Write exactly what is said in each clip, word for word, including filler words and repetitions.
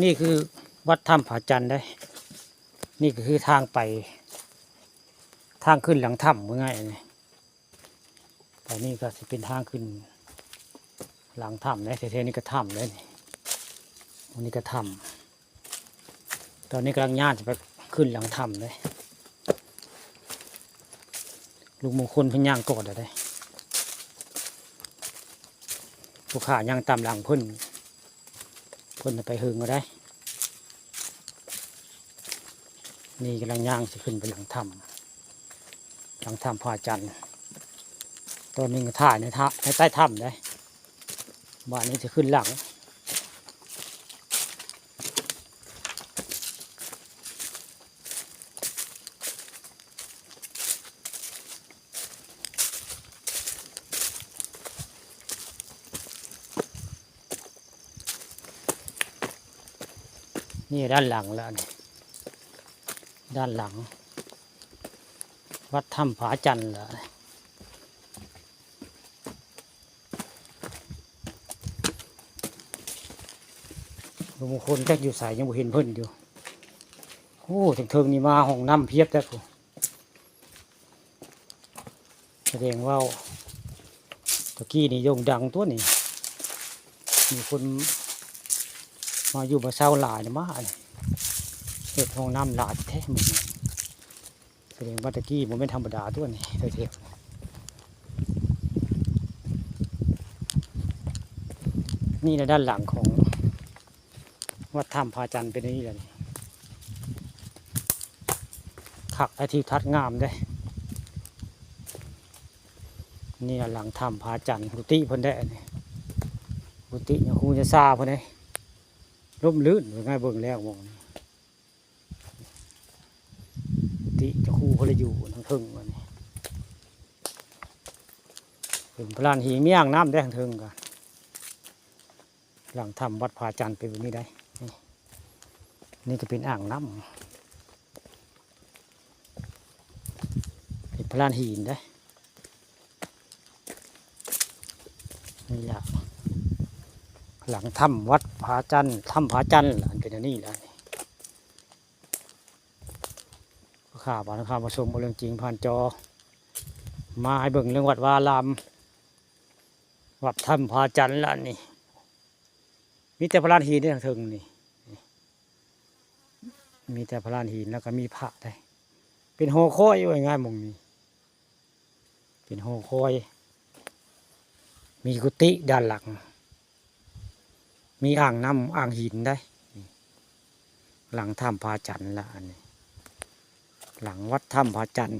นี่คือวัดถ้ำผาจันทร์ได้ นี่ก็คือทางไป ทางขึ้นหลังถ้ำว่าง่ายนี่ ไปนี่ก็สิเป็นทางขึ้นหลังถ้ำเด้ แถวๆนี้ก็ถ้ำเด้นี่ อันนี้ก็ถ้ำ ตอนนี้กำลังย่างจะไปขึ้นหลังถ้ำเด้ ลุงมงคลเพิ่นย่างก่อนแล้วเด้ ผู้ข้าย่างตามหลังเพิ่น เพิ่นน่ะไปเฮิงก็ได้ นี่กำลังย่างสิขึ้นไปหลังถ้ำ หลังถ้ำผาจันทร์ ตอนนี้ก็ถ่ายในถ้ำ ในใต้ถ้ำเด้ บาดนี้จะขึ้นหลัง นี่ด้านหลังแล้วนี่ ด้านหลัง วัดถ้ำผาจันทร์แล้ว บางคนจักอยู่ไสยังบ่เห็นเพิ่นอยู่ โอ้ เทิงๆนี่มาห้องน้ำเพียบแท้พุ้น แสดงว่าตะกี้นี่โด่งดังตัวนี่ มีคนมาอยู่มาเช่าหลายนี่มานี่ เฮ็ดห้องน้ำหลายแท้มื้อนี้ แสดงว่าตะกี้บ่แม่นธรรมดาตัวนี่ แถวๆ นี่นะด้านหลังของวัดถ้ำผาจันทร์เป็นอย่างนี้เลย คักและทิวทัศน์งามเด้ นี่นะหลังถ้ำผาจันทร์ กุฏิเพิ่นเด้นี่ กุฏิเนี่ยครูจะซาเพิ่นเด้ ร่มรื่น ง่ายเบิ่งแล้วมองนี่ กุฏิเจ้าครูเพิ่นละอยู่ทางเทิงว่านี่ เป็นพลานหิน มีอ่างน้ำได้ทางเทิงกัน หลังถ้ำวัดผาจันทร์เป็นแบบนี้ได้ นี่ นี่ก็เป็นอ่างน้ำ เป็นพลานหินได้ นี่แหละ หลังถ้ำวัดผาจันทร์ ถ้ำผาจันทร์ล่ะ อันเป็นอันนี้แหละ ข่าวบ้านข่าวผสมเอาเรื่องจริงผ่านจอ มาให้เบิ่งเรื่องวัดวาอาราม วัดถ้ำผาจันทร์ละนี่ มีแต่พลานหินเด้ทางเทิงนี่ มีแต่พลานหินแล้วก็มีพระได้ เป็นหอคอยว่าง่ายหม่องนี้ เป็นหอคอย มีกุฏิด้านหลัง มีอ่างน้ำอ่างหินได้ หลังถ้ำผาจันทร์ละอันนี้ หลังวัดถ้ำผาจันทร์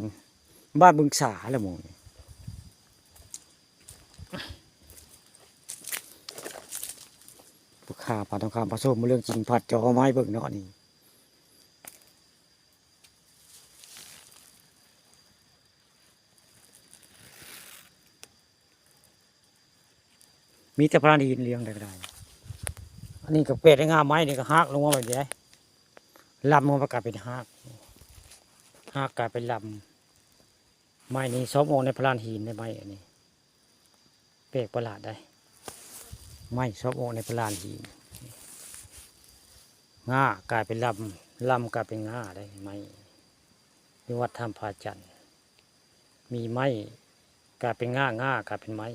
บ้านบึงสาละหมู่นี่ ผู้ข่าวพาทองคำผสมเรื่องจริงผ่านจอมาให้เบิ่งเนาะนี่ มีแต่พลานหินเรียงได้ก็ได้ อันนี้ก็แปลกได้งาม ไม้นี่ก็หักลงมาแบบนี้ ลำลงมากลายเป็นหัก หักกลายเป็นลำ ไม้นี่ชอบออกในพลานหินในไม้อันนี้ แปลกประหลาดได้ ไม้ชอบออกในพลานหิน ง่ากลายเป็นลำ ลำกลายเป็นง่าได้ ไม้ที่วัดถ้ำผาจันทร์ มีไม้กลายเป็นง่า ง่ากลายเป็นไม้